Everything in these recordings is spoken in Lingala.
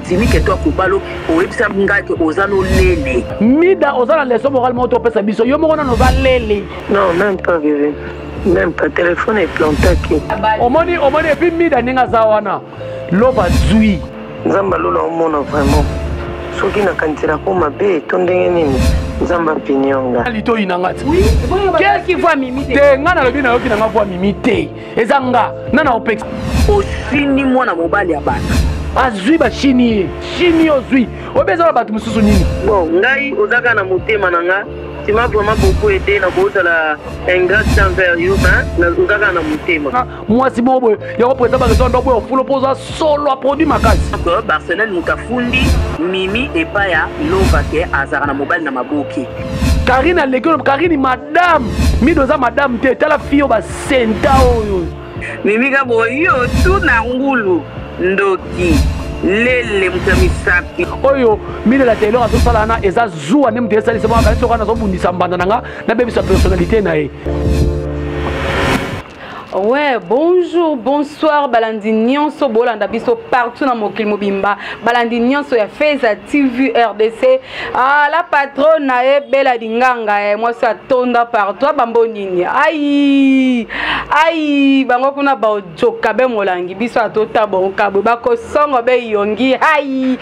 Nandimi ke to akobalo oyebisa ngai ke oza no lele. Mida oza na leçon morale moko topesa biso yo moko nano oza lele. Non, même pas bébé. Même pas téléphone eplantaki. Omoni omoni et puis Mida ndenge aza wana loba zui. Nzambe alola omona vraiment. Soki nakaniselako mabe to ndenge nini Nzambe apini nga. Litoyi na nga ti. Te nga nalobi nayoki na nga voix Mimi te. Eza nga na na opekisa. Osini mwana mobali ya bato. Azwi bashini ye shini ozwi oyebi eza na bato mosusu nini. Bon ngai oza kaka na motema na nga tu m'as vraiment beaucoup aidé na kozala ingrate envers yo mais oza kaka na motema. Mwasi moko boye ya koprésente bareseau ndo boye ofulo mpo oza solo ya produit makasi. Donc Barcelone moto afundi Mimi epai ya Lova ke azalaka na mobali na maboke. Karine aleki oyo Karine madame Mido oza madame te tala fille oyo basenta oyo. Mimi kabo yo tuna ngulu ndoki lele moto ya misapi. Oyo Milela Taylor azosala wana eza zuwa nde moto esalisa moko akanisi oyo nazobundisa mbanda na nga nabebisa personnalité na ye. Ouais, bonjour, bonsoir, balandi nyonso bolanda biso partout na mokili mobimba. Balandi nyonso ya Feza TV RDC. Ah, la patronne na ye Bella Dinganga eh, mwasi atonda partout bambo nini. Aïe! Aïe, bango kuna ba joka be molangi biso atota bon kabwe bako songo be yongi. Aïe!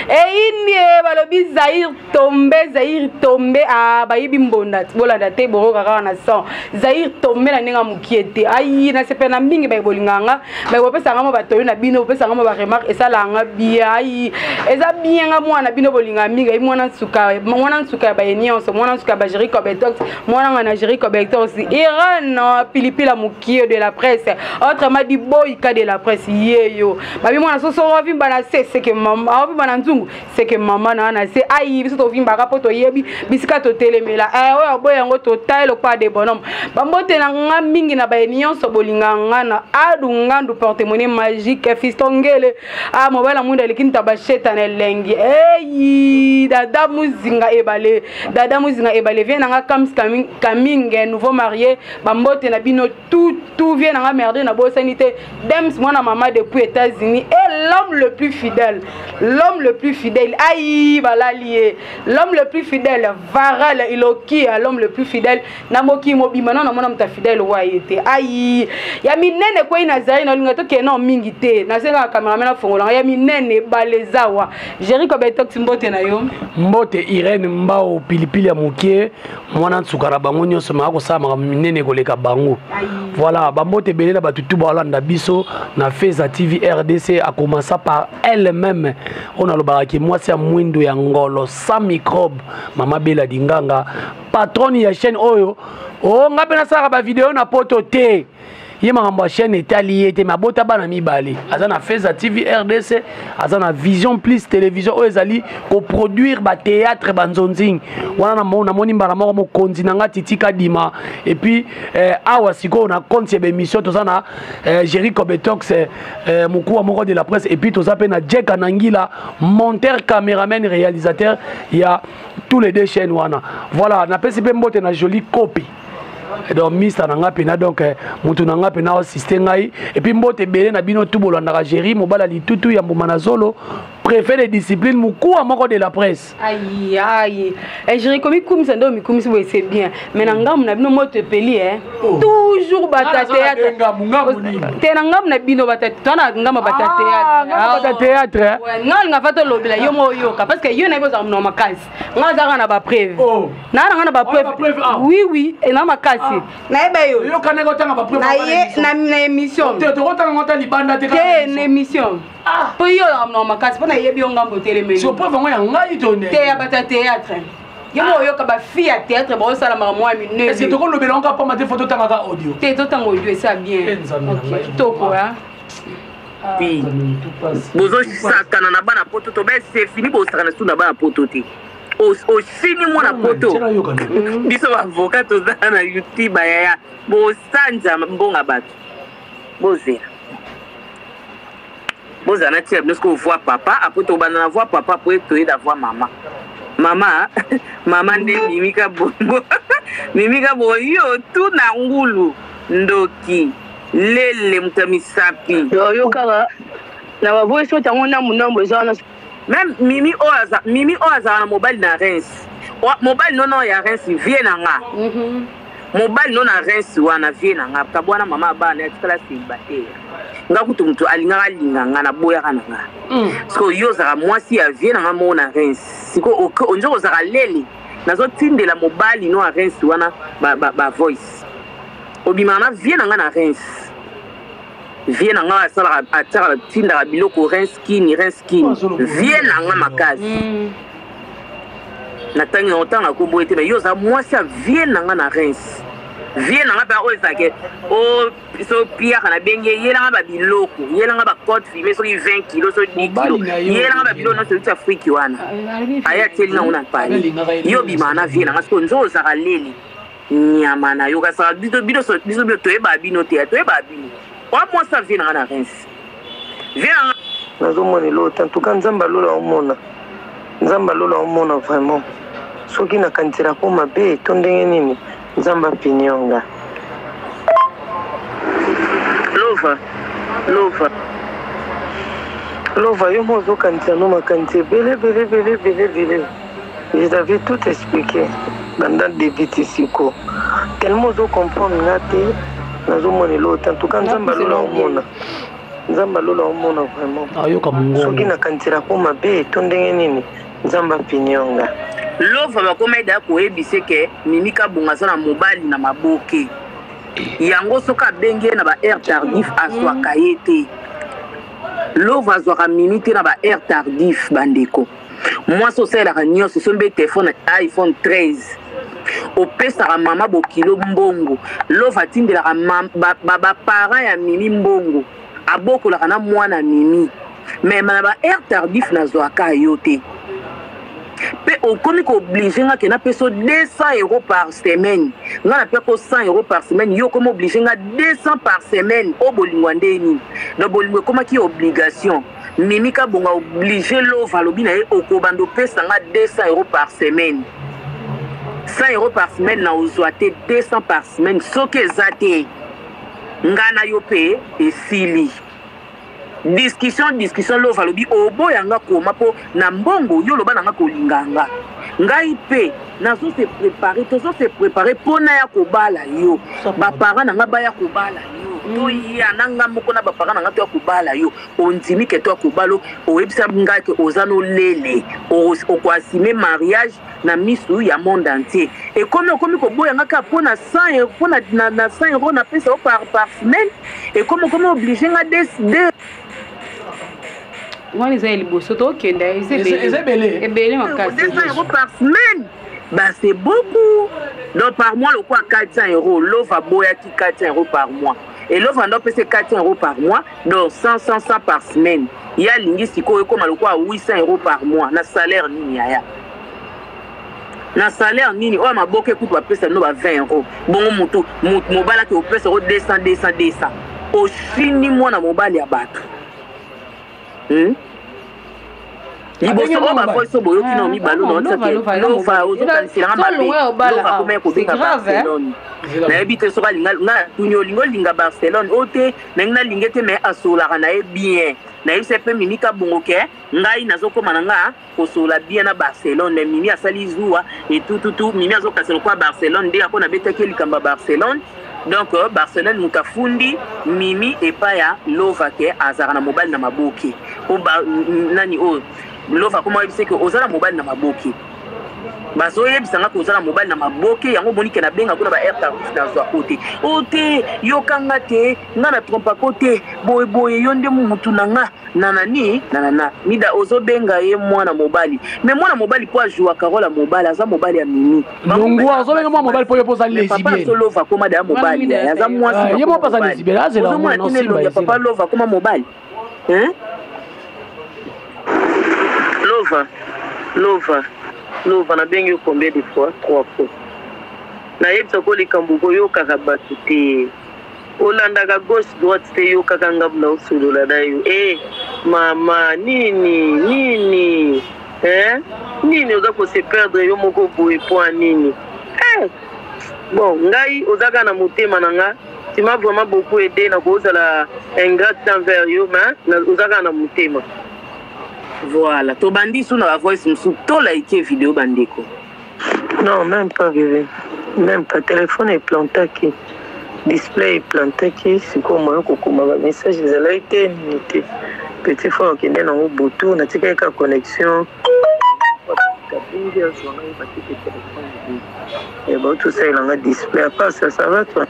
Eyindie balobi Zaire tombe Zaire tombe ah bayibi mbonda bolanda te boroka kaka na sang Zaire tombe na ndenge ya mokie te ayi nasepela na mingi baye bolingaka nga baye bopesa nga mwa batoli na bino bopesa nga mwa baremarque esalaka nga bien ayi eza bien nga mwana bino bolingaka mingi ayi mwana nsuka mwana nsuka ya baye nyonso mwana nsuka ya bageri cobetox mwana nga na geri cobetox iran pilipila mokie de la presse autrement dit boyika de la presse yeyo babi mwana soso ovimba na se seke mama ovimba na nzungu seke mama na na se ayi biso tovimbaka mpo toyebi bisika totelemela eh, oyo aboyi yango totaye lokola de bonhomme bambote na nga mingi na baye nyonso bolinga nga na adu ngandu porte-monnaie magique fiston ngele ah, mobali ya mwinda aleki ntaba sheta na elengi eyi dada muzinga ebale dada muzinga ebale vie na nga kams kaming nouveau marié bambote na bino tout tout vie na nga merde na bosani te Dems mwana mama depuis États-Unis et l'homme le plus fidèle l'homme le plus fidèle aïe balali ye l'homme le plus fidèle Varel Iloki l'homme le plus fidèle na mokili mobimba na namona moto fidèle wa ye te aïe ya minene kwei na zali na linga tokende nao mingi te nasengaka cameraman afongola ya minene balezawa Jericho Betox mbote na yo mbote Irène Mbao pilipili ya mokie mwana nsuka na bango nyonso maka kosala makambo minene koleka bango voilà bambote ebele na bato tu baolanda biso na feza tv rdc akommasa par elle-même oyo nalobaka ke mwasi ya mwindo ya ngolo sans microbe mama bela dinganga patronne ya chaîne oyo o oh, nga mpe nasalaka bavideo na poto te ye makambo ya chaîne etali ye te me abota bana mibale aza na feza tv rdc aza na vision plus télévision oyo ezali koproduire bathéâtre banzonzing wana namoni mbala moko mokonzi na nga titi kadima epuis eh, awa sikoyo na compte ya baémission toza na eh, géri cobetox eh, eh, mokuwa moko de la presse epuis toza mpe na jack anangila monteur cameraman réalisateur ya tous les deux chaînes wana voilà napesi mpe mbote na joli copie donc mista na nga mpena donc eh, motu na nga mpena assiste ngai epuis mbote ebele na bino tu bolandaka géri mobala litutu ya mbuma na zolo préfet de discipline mokuwa moko de la presse ayi ayi eh, géri komikumisa nde omikumisi boye c'est bien mais na ngambu na bino moto epeli e oh. toujours bata théâtre te na ngambu na bino bata to na ngambu bata ah, théâtre bata théâtre nga olinga fa tolobela yo mo oyoka parce que yo nayebi ozala monoko makasi nga aza kaka na bapreuve oh. naa na nga na bapreuve ah. oui oui ena makasi ah. nayeba yo na émission te na émission mpo yo ozalaka monoko makasi mpo nayebi yo ngambo otelemeli te ya bato ya théâtre yo moko oyoka bafille ya théâtre baosala makambo ya minene tokolobela ngo kaka pamba te fo totangaka audio te totanga audio esa bien eh, kitoko oui bozosakana na bana poto to be c'est fini bosakana su na bana poto te osini mwana poto biso baavocat toza na youtube bayaya bosanza mbonga bato bozela bozala na tia bino soki ovoi papa apres tobanda na voi papa apres toyeda voi mama mama mama nde mimika bongo mimika bongo yo tuna ngulu ndoki lele moto ya misapi yo kaka na ba voice note yango ndambu ndambu eza wana. Même Mimi oyo aza Mimi oyo azala na mobali na Reims. Mobali nono ya Reims vie na nga. Mobali no na Reims wana vie na nga. Kabwana mama bana ya tikala célibataire. Nga kutu mutu alingaka alinga nga na boyaka na nga. Siko yo ozalaka mwasi ya vie na nga moko na Reims. Siko onzoko ozalaka lele. Nazotindela mobali no ya Reims wana ba, ba, ba voice. Obimaka na vie na nga na Reims. Vie na nga asalaka atiaka atindaka biloko Reims kini Reims kini. Vie na nga makasi. Natangi na otanga kombo ete mais yo oza mwasi ya vie na nga na Reims. Vie na nga mpe oyo ezalaka o so piaka na benge yelanga ba biloko yelanga ba cote fumée soki 20 kilo so 10 kilo yelanga ba biloko nyonso euti Afrique wana aye atieli nango na pali yo bimaka na vie na nga sikoyo nzo ozalaka leli nyama na yo kasaka biso biso biso biso toyebaka bino te toyebaka bino oa mwasi ya vie na nga na Reims vie na nga nazomona eloko te en tout cas nzambe alola omona nzambe alola omona vraiment soki nakaniselako mabe to ndenge nini nzambe apini nga. Lova lova lova yo mo ozokanisa no makanisi ebele ebele ebele ebele ebele. Je t'avais tout expliqué banda début ti siko tellement ozo comprendre nga te nazomona eloko te en tout cas nzambe alola omona nzambe alola omona vraiment ayoka mongongo soki nakaniselako mabe to ndenge nini nzambe apini nga. Lova bakoma eda koyebise ke Mimi Kabongo aza na mobali na maboke yango soki abengi ye na ba heure tardif azwaka ye te. Lova azwaka Mimi te na ba heure tardif bandeko. Mwasi osalelaka nyonso sombi telefone iPhone 13 opesaka mama bokilo mbongo. Lova atindelaka ba parents ya Mimi mbongo abokolaka na mwana Mimi mais na ba heure tardif nazwaka yo te. Pe okomi ko oblige nga ke napesa 200 euros par semaine nga napesa ko 100 euros par semaine yo okomi oblige nga 200 par semaine o bolingo ya ndenge nini donc bolingo ekomaki obligation. Mimi Kabonga oblige Lova alobi na ye okobanda opesa nga 200 euros par semaine 100 euros par semaine na ozwa te 200 par semaine soki eza te nga na yo pe esili. Discussion discussion Lova alobi oboya nga koma po na mbongo yo loba na nga kolinga nga ngai pe nazo se préparer tozo se préparer pona ya kobala yo ba parents na nga baya kobala yo toya na nga moko na ba parents na nga toya kobala yo ondimi ke toya kobala oyebisa ngai ke oza no lele okoassumer mariage na misu ya monde entier ekomi okomi koboya nga kaka pona 100 euros pona na 100 euros na pesa yo par semaine ekomi okomi oblige nga deux wana eza ya liboso tokenda eza ebele ebele makasi 200 euros par semaine bah c'est beaucoup donc par mois lokwa 400 euros Lova boyaki 400 euros par mois et Lova ndo pese 400 euros par mois donc 100 100 100 par semaine ya lingi sikoyo ekoma lokwa 800 euros par mois na salaire nini yaya na salaire nini oyo maboke kutu bapesa no ba 20 euros bongo mutu mobalaki opesa yo 200 200 200 osini mwana mobali ya bato liboso oyo bavoice oyo boyoki na mibalo na otisake Lova ozokanisela nga mabe Lova akomaki kobenga Barcelone nayebi te soki alinga nga natuni olingi olinga Barcelone oyo te nangi nalingi te mais asololaka na ye bien nayebisa mpe Mimi Kabongo ke ngai nazokóma na nga kosolola bien na Barcelone mais Mimi asali zuwa etututu Mimi azokasa lokola Barcelone nde ako nabetaki likambo ya Barcelone donc Barcelone moto afundi Mimi epai ya Lova ke azalaka na mobali na maboke o nani oyo Lova akoma oyebisa ke oza na mobali na maboke bazoyebisa nga koza na mobali na maboke yango omoni ke nabenga kuna ba air tardif nazwa ko te o te yokanga te nga na trompako te boye boye yo nde mutu na nga nanani nanana mida ozobenga ye mwana mobali mais mwana mobali po ajouaka role ya mobali aza mobali ya Mimi longwa ozobenga mwana mobali po yo mpo oza lesbienne papa Lova akoma deya mobali aza mwasi ye moko aza lesbienne azela ozomona tina elongi ya papa Lova akoma mobali hein Lova Lova Lova nabengi yo combien de fois 3 fois nayebisa ko likambo koyokaka bato te olandaka gauche droite te yokaka ngambo na osolola na yo mama nini nini hein nini oza ko se perdre yo moko boye point nini bon ngai ozaka na motema na nga tu m'as vraiment beaucoup aidé na kozala ingrate envers yo mais ozaka na motema. Voilà, tobandi su na bavoice mosusu, tolaike video bandeko. Non, même pas bébé, même pas. Téléphone eplantaki, display eplantaki. Sikoyo moyen kokoma bamessage ezalaki te, nini te. Petit frère okende nango butu, natikaki ka connexion, abengi azwa ngai batiki téléphone bauti osalelanga display. À part ça, ça va, toi?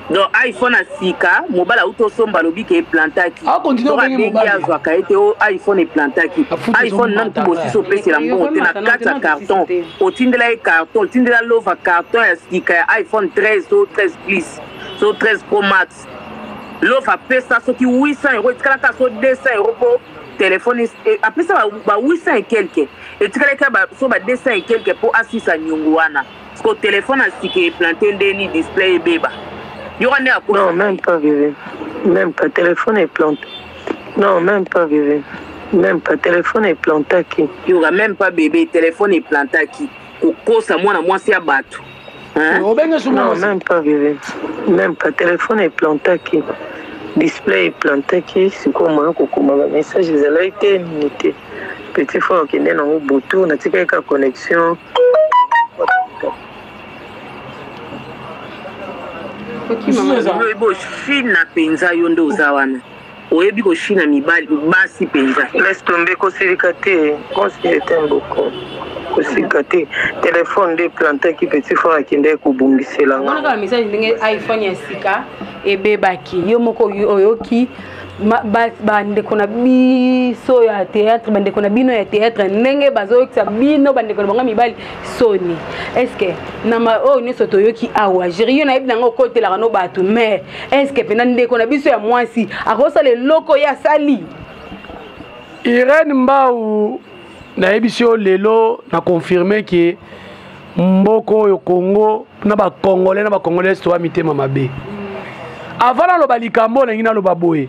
Donc iPhone ya sika, mobali auti osomba, alobi ke eplantaki. Abengi, azwaka ye te. O iPhone eplantaki, iPhone nanu tu bosisi opesela mbongo te na kati ya carton. Otindela ye carton, otindela Lova carton ya sika ya iPhone 13 so 13 plus so 13 Pro Max. Lova apesa soki 800 euro, etikalaka so 200 euro mpo telefone. Apesa ba 800 et quelque, etikalaki so ba 200 et quelque mpo asisa niongo wana. Parce que téléphone ya sika eplante ndeni, display ebeba, yoka nde. Non, même pas bébé, même pas. Téléphone eplanté. Non, même pas bébé, même pas. Téléphone eplantaki. Yoka, même pas bébé, téléphone eplantaki. Kokosa mwana mwasi ya bato. Non, même pas bébé, même pas. Téléphone eplantaki, display eplantaki. Sikoyo moyen kokoma bamessage ezalaki te, nini te. Petit frère okende nango butu, natikaki ka connexion. Oyebi oshina mpenza, yo nde oza wana, oyebi koshina mibali basi mpenza. Laisse tomber, kosilika te. Considère beaucoup, kosilika te. Telefone nde eplantaki, petit frère akendaki kobongisela. Nga message ndenge iPhone ya sika ebebaki, yo moko oyoki bandeko na biso ya théâtre, bandeko na bino ya théâtre, ndenge bazoyokisa bino bandeko na bango mibali soni. Est-ce na oyo nyonso toyoki awa, Géri, yo nayebi nango okotelaka no bato, mais est-ce mpena ndeko na biso ya mwasi akosala eloko ye asali? Irene Mbau, nayebisi yo lelo, na confirme ke mboka oyo Congo na Bacongolais na Bacongolais toya mitema mabe. Avant naloba likambo, olingi naloba boye: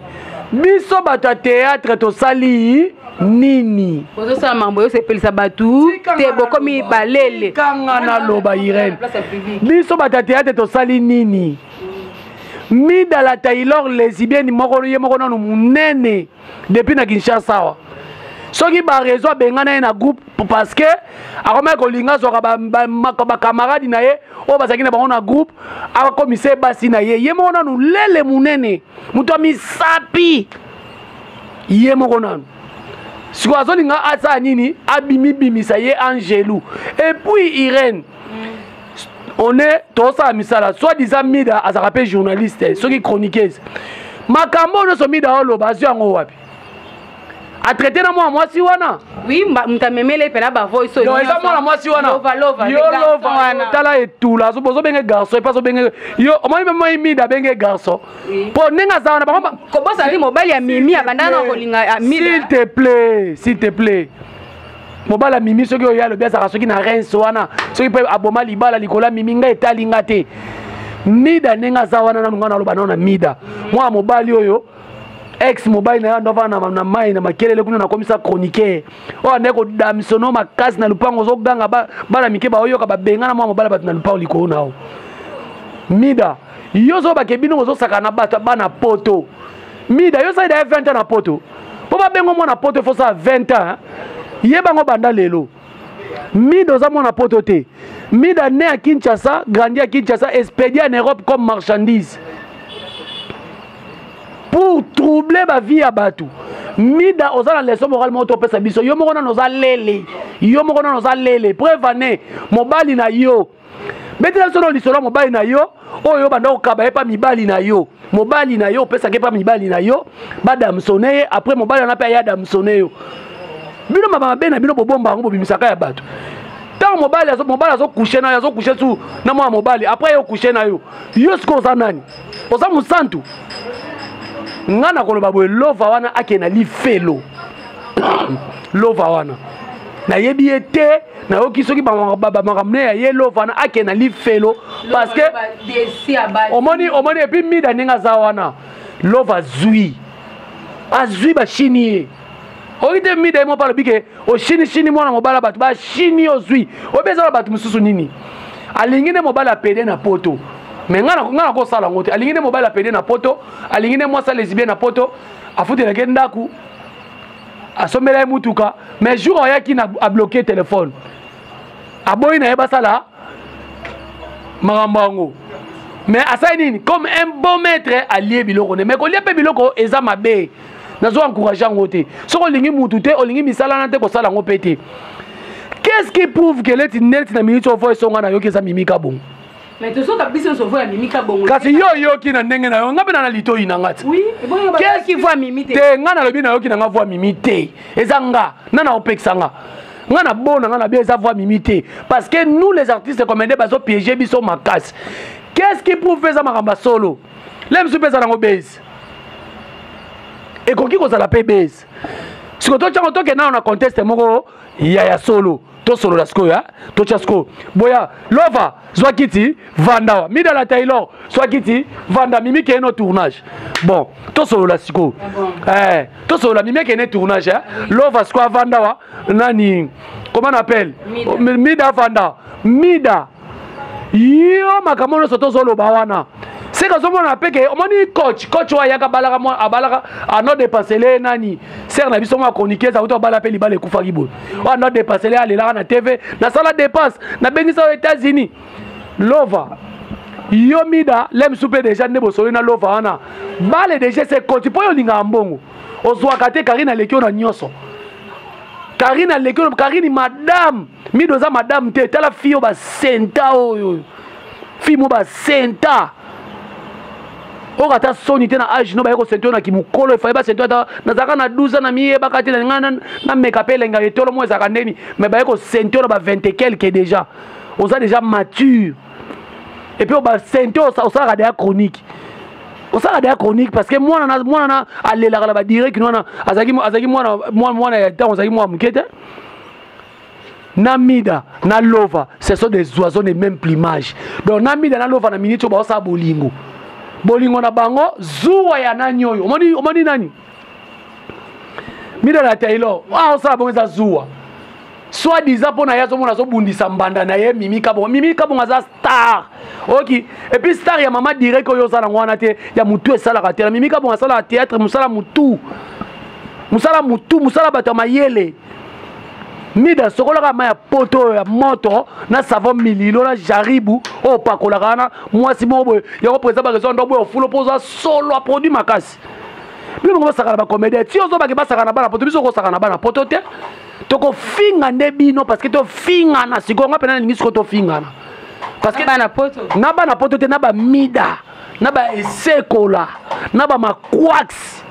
biso bato ya théâtre tosali nini? Ozosala mambo oyosepelisa bato te, bokomi balele. Kanga naloba, Irene. Biso bato ya théâtre tosali nini? Midala Taylor, lesbienne moko, ye moko nanu monene depuis na Kinshasa awa. Soki bareseau abengana ye na groupe parce que akomaki kolinga azwaka bakamaradi na ye oyo bazalaki na bango na groupe, akomisa ye basi na ye. Ye moko nanu lele monene, moto ya misapi, ye moko nanu sikoyo azolinga asala nini? Abimibimisa ye angelu. Et puis Irene, on est tozosala misala, soit disant Mida azalaka mpe journaliste, soki chroniqueuse. Makambo oyo nyonso Mida oloba, azwi yango wapi? Atraite na mwana mwasi wana. Oui, moto amemele mpena bavoice. Oyo eza mwana mwasi wana. Yo Lova, tala etula, bozobenge garçon epe azobenge yo. Omoni meme Mida abenge garçon mpo ndenge aza wana bango. Kobosani mobali ya Mimi abandana na kolinga. Mida, s'il te plaît, s'il te plaît, mobali ya Mimi, soki oyo alobi azalaka soki na Reims wana, soki mpe aboma libala likolo ya Mimi, ngai etali nga te. Mida ndenge aza wana, nanu ngai naloba nano na Mida, mwana mobali oyo, ex mobali na ye ando avanda na mai na makelele kuna, nakomisa chroniqueur oyo andaki kodamisono makasi na lupango, ozoganga, bana mike baoyoka, babenga na mwana mobali bato na lupango likolo na yo. Mida, yo ozobake bino bozosaka na bato bana poto. Mida, yo osali daye 20 ans na poto, mpo babengo mwana poto efosala 20 ans. Yebango banda lelo, Mida oza mwana poto te. Mida, né à Kinshasa, grandi à Kinshasa, expédié en Europe comme marchandise pour troubler bavie ya bato. Mida, oza na leçon morale moko topesa biso. Yo moko nano oza lele, yo moko nano oza lele. Preuve ane mobali na yo, betela biso no lisolo ya mobali na yo oyo banda kokaba ye pa mibali na yo. Mobali na yo opesaki pa mibali na yo, badamsone ye. Après mobali wana mpe aye adamsone yo. Bino maba mabe na bino, bobomba yango, bobimisaka ya bato. Ntango mobali azocoucher na yo, azocoucher su na mwana mobali, après ye ocoucher na yo. Yo sikoyo oza nani? Oza mosantu? Nga na koloba boye: Lova wana akende na lifelo. Lova wana nayebi ye te, nayoki soki bamakambo ne ya ye. Lova wana akende na lifelo parce que omoni, omoni. Et puis Mida ndenge aza wana, Lova azwi, azwi bashini ye. Oki te, Mida ye moko alobi ke oshinishini mwana mobala, bato bashini, ozwi oyebi eza na bato mosusu nini. Alingi nde mobali apede na poto, mais nga nakosala yango te. Alingi nde mobali apede na poto, alingi nde mwasi alesbien na poto, afutelaki ndako. Asombela ye mutuka, mais jour ayaki na abloquer téléphone. Aboyi na ye basala makambo yango. Mais asali nini? Comme un bon maître alie biloko ne. Mais kolia mpe biloko eza mabe. Nazo encourager yango te. Soki olingi mutu te, olingi misala na te, kosala yango mpe te. Qu'est-ce qui prouve que leti neti na minute oyo esonga na yoki eza Mimi Kabongo? Mais tozoka biso nyonso voix ya Mimi Kabongo. Kasi yo oyoki na ndenge na yo, nga mpe na na litoyi na nga ti. Oui, ebongo bayoki voix Mimi te. Te, nga nalobi nayoki na nga voix Mimi te. Eza nga, na na opekisa nga. Nga na bona nga na bien eza voix Mimi te. Parce que nous les artistes comédiens bazo piéger biso makasi. Qu'est-ce qui prouve eza makambo ya solo? Le mosusu mpe eza nango base. Ekoki kozala mpe base. Sikoyo totyango tokende nano na contexte moko ya ya solo. Tosolola sikoyo, totya sikoyo. Boya, Lova, zwa kiti, vanda wa. Mida la Taylor, zwa kiti, vanda. Mimi kende no tournage. Bon, tosolola sikoyo. Ah bon. Tosolola, Mimi kende tournage, hein. Lova sikoyo vanda wa. Nani, comment on appelle? Mida. Mida vanda. Mida. Yo makambo nyonso tozoloba wana. Seka ozomona pe ke omoni coach, coach oyo ayaka abalaka mwa, abalaka, ano dépensele nani? Sœur na biso mwa chroniqueuse auto abala pe libala ekufaki boye. Oyo ano dépensele alelaka na TV, nasala dépense, nabengisa aux États-Unis. Lova. Yo Mida, lem soupe déjà nde bosoli na Lova wana. Bale déjà c'est coach po yo lingaka mbongo. Ozwaka te Karine aleki yo na nyonso. Karine aleki yo, Karine madame, Mida oza madame te, tala fille oyo ba senta oyo. Fille mo ba senta. Oyo ata soni te na age no baye kosente oyo na kimokolo, efale basente oyo ata nazalaka na 12 ans na miyebaka te, na nga na meka pe elenga etolo mo ezalaka ndeni, mais baye kosente oyo na ba 20 et quelque déjà. Oza déjà mature. Et puis ba sente oyo osalaka deya chronique. Osalaka deya chronique parce que mwana na, mwana na alelaka na ba direct wana, azalaki, azalaki mwana, mwana, mwana ya ntango azalaki mwana moke te. Na Mida, na Lova, ce sont des oiseaux de même plumage. Donc na Mida na Lova na minute oyo baosala bolingo. Bolingo na bango zuwa ya nani oyo? Omoni, omoni nani? Mida na Taylor, ah osala bongo eza zuwa. Soit disant pona ye azomona azobundisa mbanda na ye Mimi Kabongo. Mimi Kabongo aza star. OK. Et puis star ya mama direct oyo osala ngo wana te, ya mutu esalaka te. Mimi Kabongo asala théâtre, musala mutu. Musala mutu, musala bato ya mayele. Mida sokolaka mai ya poto oyo ya moto na savon mililo na jaribu oyo opakolaka wana mwasi moko boye yango président ba raison ndo boye ofulo mpo oza solo a produit makasi. Bino bongo basakana ba comédien ti ozobaki basakana bana poto, biso okosakana bana poto te. Tokofinga nde bino parce que tofingana sikoyo nga pena nalingi sikoyo tofingana. Parce que na bana poto. Na bana poto te, na ba mida, na ba esekola, na ba makwax.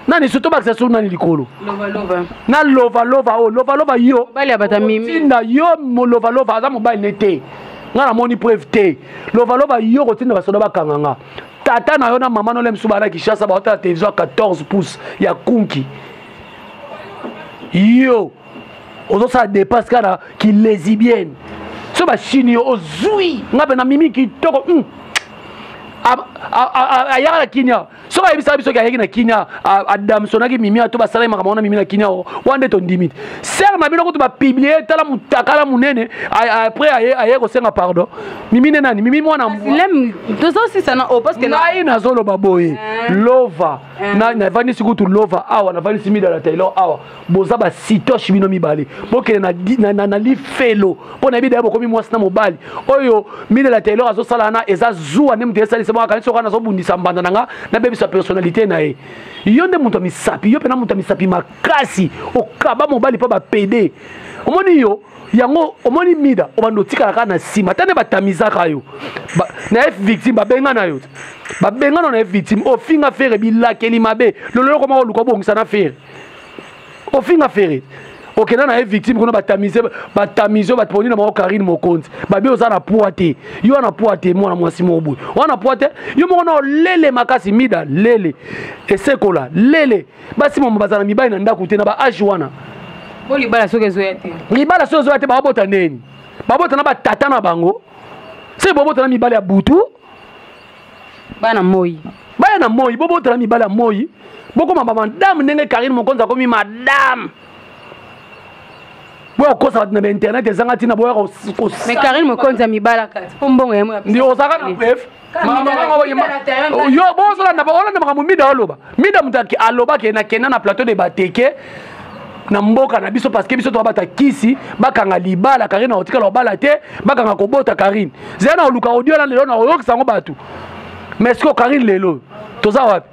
Nani surtout bakisa sur nani likolo? Lova lova. Na lova lova oh, lova lova yo. Mobali ya bata mimi. Tinda yo mo lova lova aza mobali ne te. Nga na moni preuve te. Lova lova yo kotinda basoda bakanga nga. Tata na yo na mama no le msuba na Kinshasa ba hota télévision 14 pouces ya kunki. Yo ozosala dépasse kaka ki lesbienne. So ba chini yo ozui nga pe na mimi kitoko. Ayaka na Kenya. Soki ayebisaka biso ke ayaki na Kenya, adamsonaki Mimi ato basalaki makambo wana Mimi na Kenya, wana nde tondimi te. Sœur na bino kutu ba publier tala mutakala munene, après aye kosenga pardon. Mimi ne nani? Mimi mwana mbwa. Lem, tozosisa na o, parce que na Ngai nazoloba boye. Lova. Na, navandisi kutu Lova awa, navandisi Mida na Taylor awa. Boza ba sitoche bino mibale. Bokende na di-, na, na, na lifelo. Mpo na yebi d'ailleurs bokomi mwasi na mobali. Oyo Mida na Taylor azosala na eza zuwa nde moto esalisa bango, akanisi soki nazobundisa mbanda na nga, nabebisa personnalité na ye. Yo nde moto ya misapi, yo mpe na moto ya misapi makasi, okaba mobali mpo ba PD. Omoni yo, yango omoni Mida, obanda otikala kaka na nsima, ata nde batamizaka yo. Ba, na F victime, babenga na yo. Babenga na F victime, ofinga Ferre bilakeli mabe. Lololo koma oluka obongisa na Ferre. Ofinga Ferre. Okenda na ye victime kuna batamize, batamize oyo baponi na bango Karine Mokonzi. Babi oza na poids te. Yo wana poids te mwana mwasi moko boye. Wana poids te. Yo moko na olele makasi Mida lele. Esekola lele. Basi mama bazala mibali na ndako te na ba âge wana. Bo libala soki ezoya te. Libala soki ezoya te babota neni? Babota na ba tata na bango. Se bobota na mibali ya butu. Bana moi. Bana na moi, bobota na mibali ya moi. Bokoma ba madame ndenge Karine Mokonzi akomi madame. Boya kokosa bato na bainternet ezanga ntina, boya. Mais Karine Mokonzi ya mibala kati mpo mbongo ya Ndi ozalaka na preuve? Yo bozolanda, olanda makambo Mida oloba. Mida moto alobaki nakenda na plateau de Bateke na mboka na biso, parce que biso toabata kisi, bakanga libala. Karine akotikala kobala te, bakanga kobota. Karine, zela na oluka audio na lelo na koyokisa yango bato. Mais sikoyo Karine, lelo toza wapi?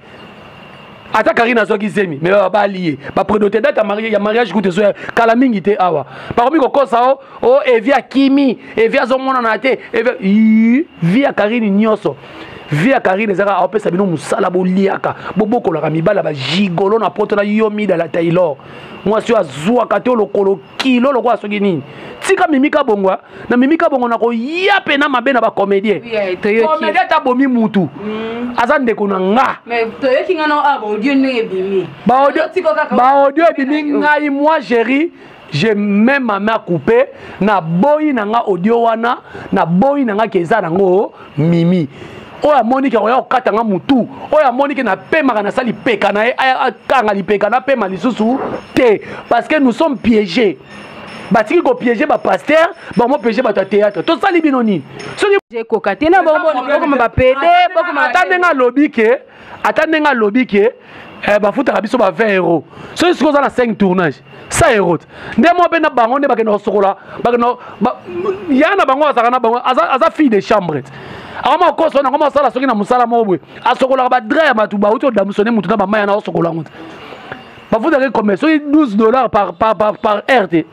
Ata Karine azwaki zemi, mais babali ye, baprédote date ya mariage kutu ezoya kala mingi te. Awa bakomi kokosa o o Evi akimi, Evi azomonana te. Vie ya Karine nyonso, vie ya Karine ezaka aopesa bino mosala, boliaka, bobokolaka mibala bagigolo na Poto. Na yo Mida la Taylor, mwasi oyo azwaka te lokolo kilo lokola soki nini. Tika Mimika Bongwa na Mimika Bongo na koya mpe na mabe na bacomédien. Comédien ata abomi mutu, aza ndeko na nga. Baaudio ebimi, ngai, moi Géri, j'ai même ma main coupée. Na boyi na nga audio wana, na boyi na nga ke eza nango Mimi. Oyo amoniki akoya kokata nga mutu, oyo amoniki napemaka, nasali lipeka na ye, akanga lipeka, napema lisusu te, parce que nous sommes piégés. Batiki kopiéger bapasteur, bango piéger bato ya théâtre. Tosali bino nini? Soki ekoka te na bokoma bapede. Ata ndenge alobi ke, ata ndenge alobi ke bafutaka biso ba 20 euro, soki sikoyo oza na 5 tournage, 100 euro nde mo mpe na bango nde bakende kosokola, bakende ya na bango, azalaka na bango, aza fille de chambre. Akoma kokosa wana, akoma asala soki na mosala moko boye, asokolaka badraps ya bato bauti odamisone mutu na bamaya na osokola yango te. Bafutaka combien? Soki 12 $ par heure te.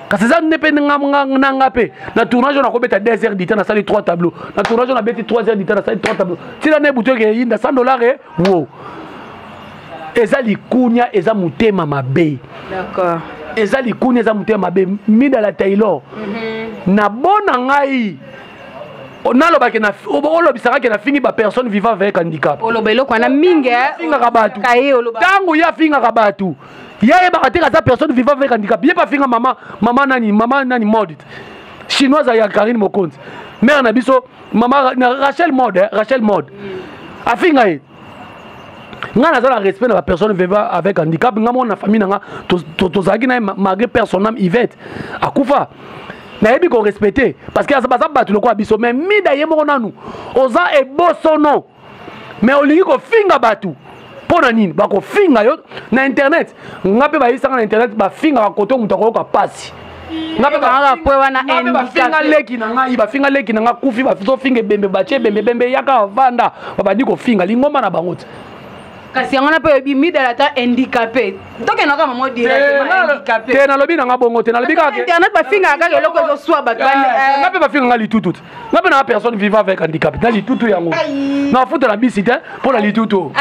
Kasi eza nde mpe na nga mpe na tournage oyo nakobeta 2 heures du temps, nasali 3 tableau. Na tournage oyo nabeti 3 heures du temps, nasali 3 tableau, ntina na ebutu eke eyinda 100 $ e wo. Eza likunya, eza motema mabe. Eza likunya, eza motema mabe. Mida la Taylor, na bona ngai nalobaki, olobisaka ke nafingi bapersone vivant avec handicap. Oloba eloko wana mingi. Afingaka bato. Ntango ye afingaka bato, ye ayebaka te aza personne vivant avec handicap. Ye mpe afinga mama nani, mama nani, Mode chinoise ya Karine Mokonzi, mare na biso, mama Rachel Mode, eh, Rachel Mode. Afinga ye. Ngai naza na respect na bapersone vivant avec handicap. Ngai moko na famille na nga tozalaki na ye, malgré personne âme Yvette akufa, nayebi korespecte parce que baza bato lokola biso. Mais Mida ye moko nanu oza ebosono, mais olingi kofinga bato mpo na nini? Bakofinga yo na internet. Nga mpe bayisanga na internet, bafingaka koto moto akoyoka pasi. Nga mpe bafinga leki na ngai, bafinga leki na nga kufi, bazofinga ebembe, batie ebembe, ebembe yaka bavanda, babandi kofinga lingomba na bango te. Kasi yango na mpe oyebi Midala ata handicapé, tokendaka mamo directement handicapé. Te, nalobi nanga bongo te, nalobi kaka internet bafingaka kaka eloko ezoswa bato. Nga mpe bafinga nga litutu te. Nga mpe nanga personne vivant avec handicap na litutu yango, nafuta na bisi te mpo na litutu.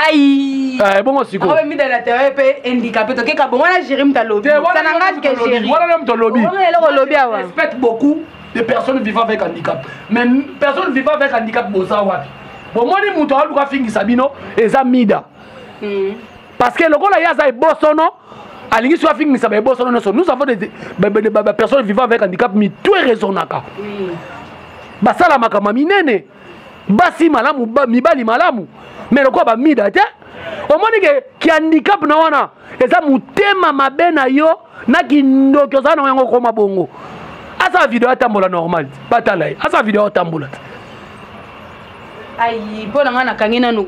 Bongo sikoyo Midala te mpe handicapé, tokeka bongo wana. Géri moto alobi wana, moto alobi. Eloko olobi awa. Respecte beaucoup de personnes vivant avec handicap, mais personne vivant avec handicap boza wapi? Bomoni moto aluka afingisa bino, eza Mida, parce que lokola ye aza ebosono, alingi soki afingisa baebosono nyonso. Nous avons des personnes vivant avec handicap, mitu eraisonnaka, basala makambo minene, basi malamu, mibali malamu, mais lokola bamida te. Omoni ke ki handicap na wana eza motema mabe na yo na kindoki ozala na yango. Okoma bongo, asala video, atambola normal, batala ye, asala video, atambola te. Ai, mpo na ngai nakangi nanu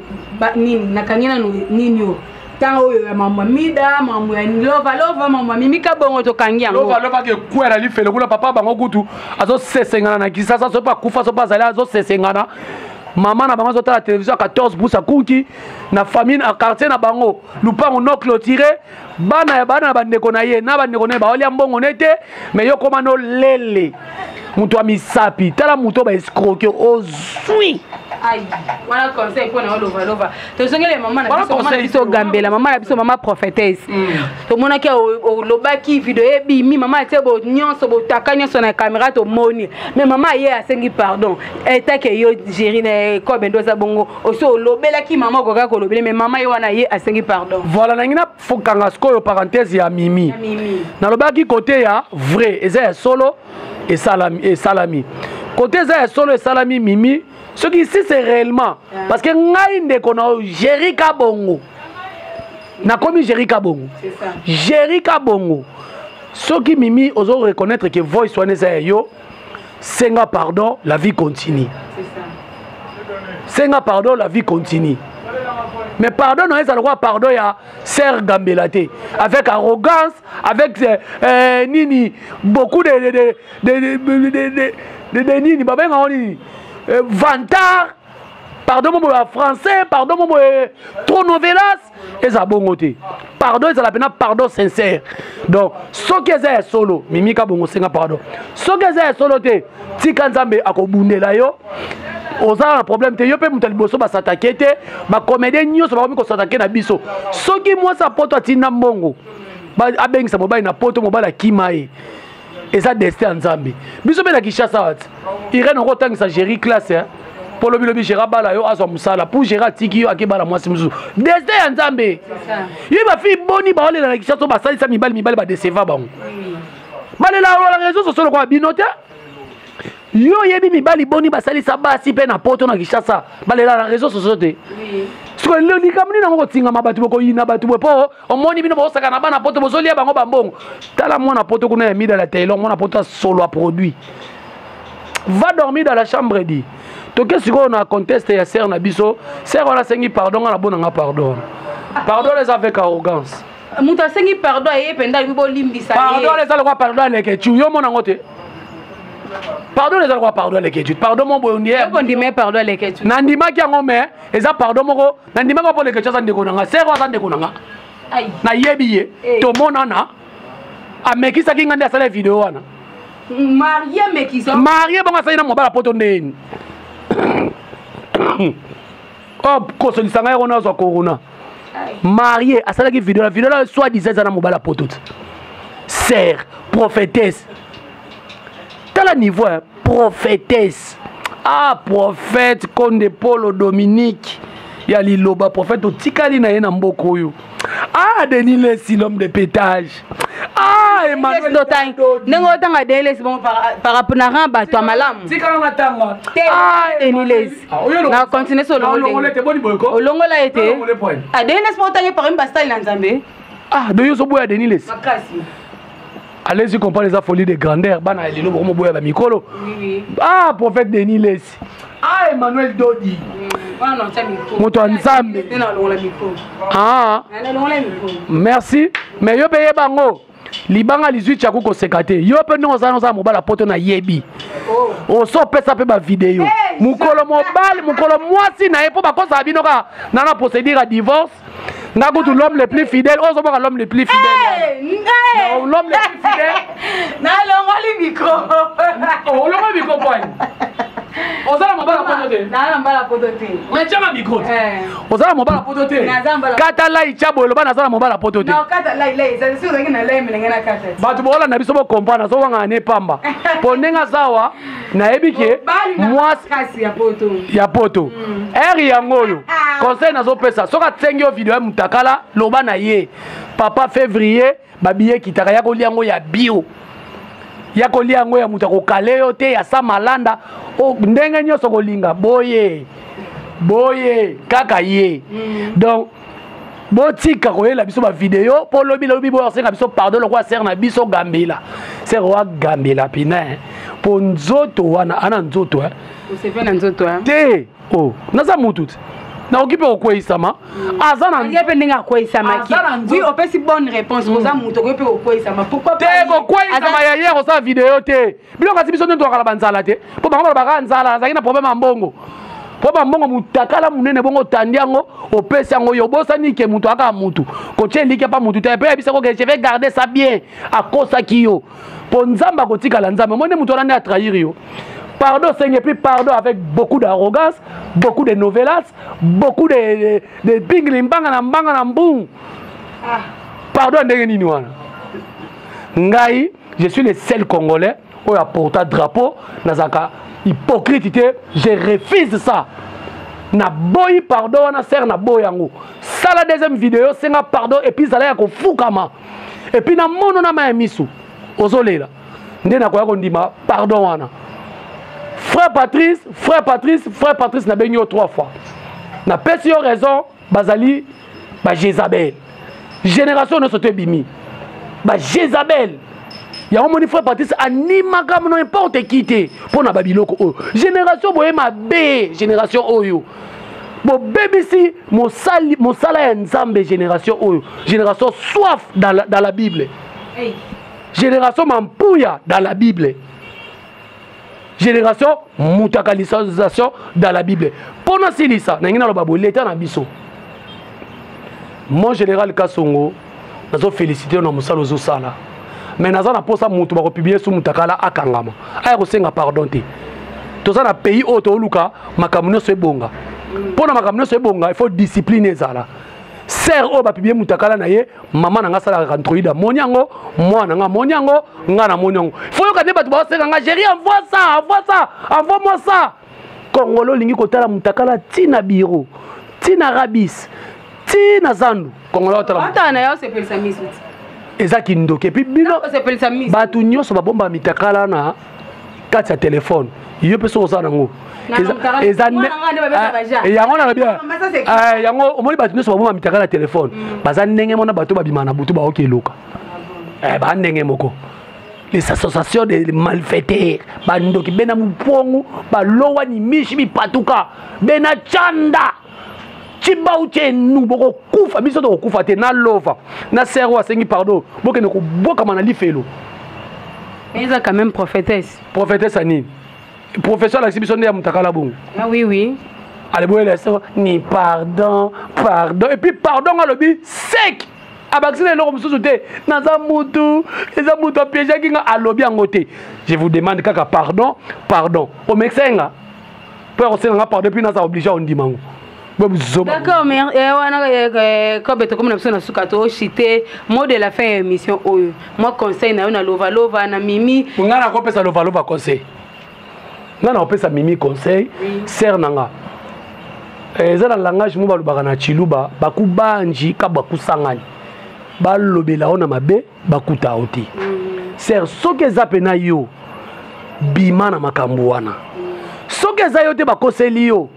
nini, nakangi nanu nini oyo, ntango oyo ya mambo ya Mida, mambo ya Lova Lova, mambo ya Mimika Bongo, tokangi yango. Lova Lova ke kwela lifelo kuna. Papa bango kutu azosesengana na Kisasa, so mpe akufa, so mpe azali azosesengana. Mama na bango azotala télévision ya 14 pouces, akunki na famille na quartier na bango, lupango non clôturé, bana ya bana na bandeko na ye na bandeko na ye baolia mbongo ne te. Mais yo koma no lele moto ya misapi, tala moto baescroquer, ozwi. Ai, wana conseil mpo na yo Lova. Tozongele mama na biso, mama na biso Gambela, mama na biso, mama prophétesse. Tomonaki olobaki, video ebimi, mama atie bo nyonso, botaka nyonso na caméra, tomoni. Mais mama ye asengi pardon. Etake yo Géri na kobe nde oza bongo, osi olobelaki mama, okokaka kolobele, mais mama ye wana ye asengi pardon. Voilà, nangi nafokanga sikoyo parenthèse ya Mimi. Nalobaki kote ya vrai, eza ya solo, esalami, esalami kote eza ya solo, esalami. Mimi, soki si c'est réellement, parce que ngai ndeko na Géri Kabongo, nakomi Géri Kabongo, Géri Kabongo. Soki Mimi ozo reconnaître que voice wana eza ya yo, senga pardon, la vie continue. Senga pardon, la vie continue. Mais pardon na ezala lokola pardon ya sœur Gambela te, avec arrogance, avec nini, beaucoup de nini babenga nini, vantard. Pardon mobo ya français, pardon mobo trop novelas, eza bongo te. Pardon ezala pena pardon sincère. Donc soki eza ya solo, Mimi Kabongo senga pardon. Soki eza ya solo te, tika Nzambe akobundela yo. Oza na problème te, yo pe moto ya liboso basatake te, ba comédien nyonso bakomi kosatake na biso. Soki mwasi ya poto atinda mbongo, abengisa mobali na poto, mobali akima ye. Eza destin ya Nzambe. Biso pe na Kinshasa wati. Irène okotangisa Jerry classe, hein? Po lobi lobi Gérard bala yo azwa musala pour Gérard tiki yo akebala mwasi mususu. Destin ya Nzambe. Ye ba fille boni ba olela na Kinshasa ba salisa mibali mibali ba décevoir bango. Balela na réseaux sociaux lokola bino te. Yo yebi mibali boni ba salisa basi pe na poto na Kinshasa balela na réseaux sociaux te. Siko lelo likambo nini yango kotingama bato bokoyina bato boye po omoni bino bosaka na bana poto bozolia bango bambongo. Tala mwana poto kuna ya mida la Taylor, mwana poto solo a produit. Va dormir dans la chambre dit. Toke sikoyo na conteste ya sœur na biso, sœur wana asengi pardon, nga na bona nga pardon. Pardon les avec arrogance. Moto asengi pardon aye mpenza alobi bolimbisa ye. Pardon les alokwa pardon aleke tu yo mona ngo te. Pardon les alokwa pardon aleke tu. Pardon mon boye ndiye. Yo ndima pardon aleke tu. Na ndimaki yango mais eza pardon moko, na ndimaki mpo aleke tu aza ndeko na nga. Sœur aza ndeko na nga. Ai. Na yebi ye. Tomonana. Amekisaki nga nde asala video wana. Marie mekisa. Marie bongo asali na mobala poto ndeni. Oh, kosolisa ngai wana azwa corona. Marie asalaki video la video la soit disant eza na mobala poto te. Sœur, prophétesse. Tala niveau hein, prophétesse. Ah, prophète Konde Polo Dominique. Ya liloba prophète otikali na ye na mboka oyo. Ah, Denis Lessi, l'homme de pétage. Ah, Emmanuel. Ndenge otanga Denis Lessi bon par rapport na rang bato ya malamu. Tikala na tanga. Ah, Denis Lessi. Na continuer so olongola te boni boyko. Olongola ete. Ah, Denis Lessi otangi parmi basali na Nzambe. Ah, de yo boya Denis Lessi. Makasi. Allez-y comprendre les folie de grandeur bana lelo bokomo boya ba mikolo. Oui oui. Ah, prophète Denis Lessi. Ah, Emmanuel Dodi. Moto ya Nzambe. Ah. Merci. Mais yo pe yeba ngo. Libanga lizwi tchaku koseka te. Yo pe ndongo zana za mobala poto na yebi. Oso pesa pe ba video. Mukolo mobali, mukolo mwasi na ye po bakosa bino ka na na procédure à divorce. Nga kutu l'homme le plus fidèle, ozo boka l'homme le plus fidèle. Hey, l'homme le plus fidèle. Na longoli micro. Oh, longoli micro point. Ozala mobala poto te. Na na mobala poto te. Mais tiama micro. Ozala mobala poto te. Kata lai tcha boye loba nazala mobala poto te. Non, kata lai lai, ezali soki ozalaki na lai melenge na kata. Bato boolanda biso bo comprendre, nazo wanga ne pamba. Po ndenge azawa nayebi ke mwasi ya poto. Ya poto. Eri yango oyo. Conseil nazopesa, soki atsengi yo video ya mutakala, loba na ye. Papa février, babiye kitaka ya kolia yango ya bio. Ya kolia yango ya moto akokale yo te, ya sa malanda, o ndenge nyonso kolinga boye. Boye kaka ye. Donc botika koyela biso ba video po lobi lobi boyo asenga biso pardon lokola sœur na biso Gambela. Sœur wa Gambela pina, hein. Po nzoto wana ana nzoto, hein. Osepela na nzoto, hein. Te, oh, naza mutu te. Nakoki mpe kokweyisama. Aza na Ye mpe ndenge akweyisamaki. Aza na nzoto. Oui, opesi bonne réponse. Oza mutu, okoki mpe kokweyisama. Pourquoi Te, pas ye? kokweyisama Aza ya ye akosala video te. Biloko kasi biso nde tokala banzala te. Po bango balobaka nzala, azalaki na problème ya mbongo. Po ba mbongo mutakala munene bongo otandi yango, opesi yango yo, obosani ke mutu aka mutu. Kotie eliki pa mutu te, pe yebisa ko ke je vais garder ça bien. Akosaki yo. Po Nzambe akotikala Nzambe. Omoni mutu wana nde a trahir yo. Pardon Seigneur, puis pardon avec beaucoup d'arrogance, beaucoup de novelas, beaucoup de bingli mbanga na mbanga na mbung. Pardon ndenge nini wana? Ngai, je suis le seul Congolais oyo aporta drapeau, nazaka hypocrite te, je refuse ça. Na boyi pardon wana sœur na boyi yango. Sala deuxième vidéo, senga pardon et puis zala ya kofukama. Et puis na mono na ma misu ozolela. Nde nakoya kondima pardon wana. Frère Patrice, frère Patrice, frère Patrice na bengi yo 3 fois. Na pesi yo raison, bazali ba Jézabel. Génération nyonso to ebimi. Ba Jézabel. Yango moni frère Patrice animaka mono n'importe qui te mpo na babiloko oyo. Génération boye mabe, génération oyo bobebisi mosali mosala ya Nzambe. Génération oyo, génération soif dans la Bible, Hey. Génération mampuya dans la Bible, génération mutakalisation dans la Bible. Mpo nasilisa, nangi naloba boye: leta na biso, mon général Kasongo, nazofélicité yo na mosala ozosala, mais naza na mposa moto bakopublier su mutakala akangama, aya kosenga pardon te. Toza na pays oyo tooluka makambo nyonso ebonga. Mpo na makambo nyonso ebonga, il faut discipline ezala. Sœur oyo bapublier mutakala na ye, mama na nga asalaka android, amoni yango, mwana nga amoni yango, nga namoni yango. Faut yoka nde bato baosenga nga: "Géri, envoie ça, envoie ça, envoie moi ça." Kongolo olingi kotala mutakala ntina biro, ntina rabis, ntina zandu. Kongolo otala. Otala na yo, osepelisa miso ti. Eza kindoki. Et puis bino Osepelisa miso. bato nyonso babomba mitakala na kati ya telefone. Yo mpe soki oza nango, eza yango nalobi yango. Omoni, bato nyonso babomba mitakala na telefone baza ndenge mona bato babima na butu, baoki eluka baa ndenge moko, les associations de malfaiteurs, bandoki, bena mupongu balowani mishi bipatuka bena chanda cibau chenu. Bokokufa, biso tokokufa te. Nalova na sœur oyo asengi pardon, bokende kobwakama na lifelo. Eza quand même prophétesse. Prophétesse anini? Professeur alakisi biso nde ya mutakala bongo. Ah oui. Aleboyela so ni pardon, pardon, et puis pardon alobi sec, abakisi na eloko mosusu te. Naza mutu, eza mutu apiégeaki nga, alobi yango te. Je vous demande kaka pardon, pardon. Omekisa nga mpo ya kosenga nga pardon, puis naza obligé ondima yango. D'accord, mais wana kobe tokomi na biso na suka, toshite mot de la fin ya émission oyo. Mwa conseil na yo na Lovalova, na Mimi. Ngai nakopesa Lovalova conseil, ngai nakopesa Mimi conseil. Sœur na nga, eza na langage mo balobaka na Chiluba: bakubanji ka bakusangani, balobela yo na mabe, bakuta yo te. Sœur, soki eza pena yo, bima na makambo wana. Soki eza yo te, bakoseli yo,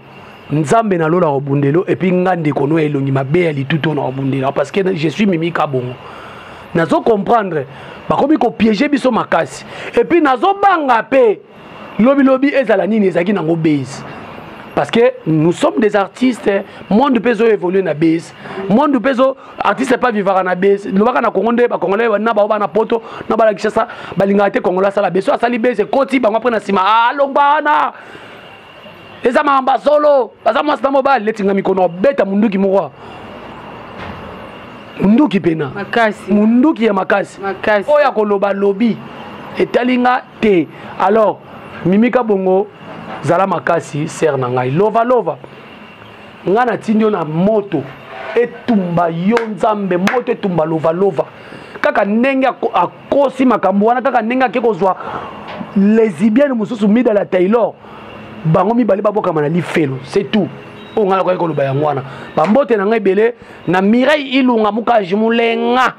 Nzambe na lola kobundelo. Et puis nga ndeko no elongi mabe ya litutu na kobundela, parce que je suis Mimi Kabongo. Nazo comprendre bakomi kopiéger biso makasi. Et puis nazobanga mpe lobilobi ezala nini, ezalaki nango base, parce que nous sommes des artistes. Monde mpe ezoévolue na base, monde mpe ezo artiste pa vivaka na base. Lobaka na Kongo nde Bacongolais na bao bana Poto na bana Kinshasa balingaka te. Congolais asala base, so asali base, ekoti bango apres na nsima alongwa wana. Eza makambo ya solo, baza mwasi na mobali. Leti nga mikono obeta munduki moko, munduki pena. Makasi. Munduki ya makasi. Makasi. Oyo akoloba lobi etali nga te. Alors Mimika Bongo, zala makasi, sœur na ngai. Lova lova, ngai natindi yo na moto etumba yo. Nzambe, moto etumba Lova lova, kaka ndenge akosi makambo wana, kaka ndenge ake kozwa lesbienne mosusu, Midala Taylor, bango mibale babokama na lifelo. C'est tout oyo ngai nakoki koloba yango wana. Bambote na ngai ebele na Mireille Ilunga Mukaji Mulenga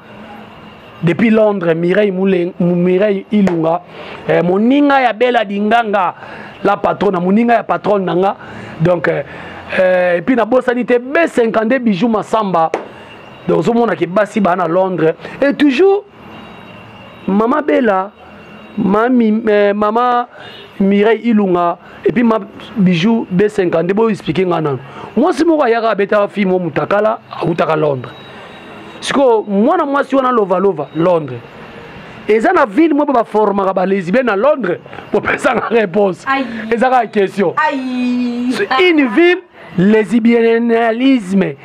depuis Londres. Mireille Mulenga, Mireille Ilunga, moninga ya Bela Dinganga, la patronne, moninga ya patronne na nga. Donc et puis nabosani te B52 Bijou Masamba. Donc ozomonaki basi baa na Londres et toujours mama Bela, mami, mama Mireille Ilunga et puis ma Bijou B52. Boyo expliquer nga nano, mwasi moko ayaka abetaka fille mo mutakala, awutaka Londres. Sikoyo mwana mwasi wana Lovalova, Londres eza na ville moko baformaka balesbienne na Londres. Bopesanga réponse, eza kaka question. Une ville lesbiennalisme,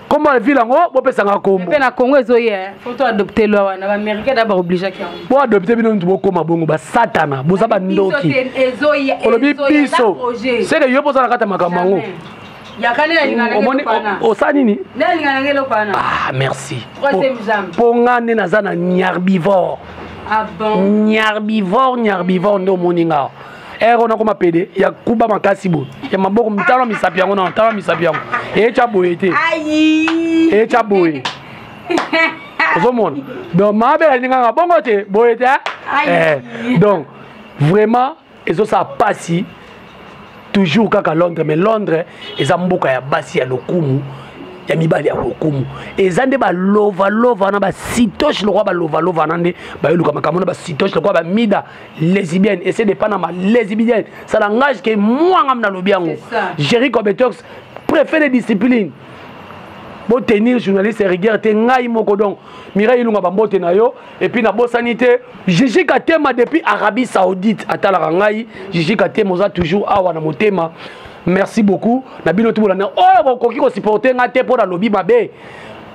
kombo ya ville yango, bopesanga kombo. Mpe na Congo ezoya, faut to adopter loi wana. Baaméricain da baobligeaki yango. Boadopte bino ntu, bokóma bongo basatana, boza bandoki. Olobi biso seke yo mpoza na kati ya makambo yango. Omoni osala nini? Ah, merci. Mpo nga nde naza na nyarbivore, nyarbivore, nyarbivore nde omoni nga ere ona koma pede ya kuba makasi boye ya maboko. Tala misapi yango na tala misapi yango eyetya boye te, eyetya boye, ozomona. Donc maabela ninganga bongo te, boye te. Donc vraiment ezosala pasi, toujours kaka Londres. Mais Londres eza mboka ya basi ya lokumu. Ya mibali ya lokumu eza nde balovalova wana, basitoche lokwa balovalova wana nde bayoluka makambo na basitoche lokwa bamida lesbienne essaie de panama lesbienne. Ça langage que moi ngam nalobi yango. Jerry Cobetox, préfet de discipline, botenir journaliste rigueur te. Ngai moko donc Mireille Ilunga, bambote na yo. Et puis nabosani te Gigi Katema depuis Arabie Saoudite, atalaka ngai. Gigi Katema, oza toujours awa na motema. Merci beaucoup na bino. Tubolanda oyo bokoki kosupporte nga te mpo nalobi mabe,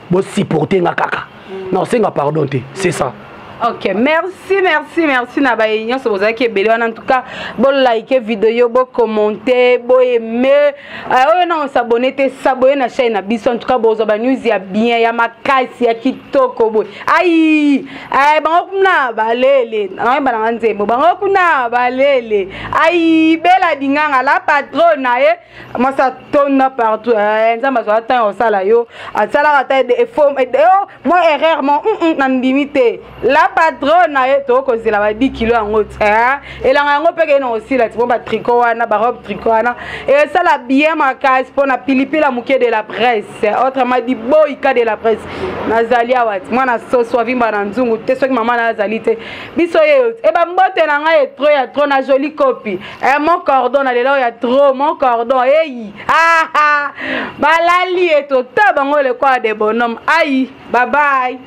bosupporte nga kaka na osenga pardon te, c'est ça. Ok, merci, merci, merci na baye nyonso bozalaki ebele wana. En tout cas, bolike video, bocommente, boaime. Oyo na osabone te, s'abonne na chaîne na biso. En tout cas, bozwa banews ya bien, ya makasi, ya kitoko boye. Ai ai, bango kuna balele, naoyemba nanga nzembo, bango kuna balele. Ai, Bela Dinganga, la patronne na ye mwasi atonda partout. Nzambe azwaka ntango osala yo, asalaka ata mwa erreur mo na ndimi te. La patronne na ye, tokozela ba 10 kilo yango ti elanga yango mpe kei na kosila ti mo batricot wana, barobe tricot wana esala bien makasi mpona pilipili ya moke de la presse, autrement dit boyika de la presse. Nazali awa ti mwana soso avimba na nzungu te. Soki mama na azali te, biso ye e bambote na ngai e trop ya trop na joli copie mon cordon na lelo ya trop mon cordon eyi ah, ah. Balali ye tota bango lekola de bonhomme. Ayi, bye bye.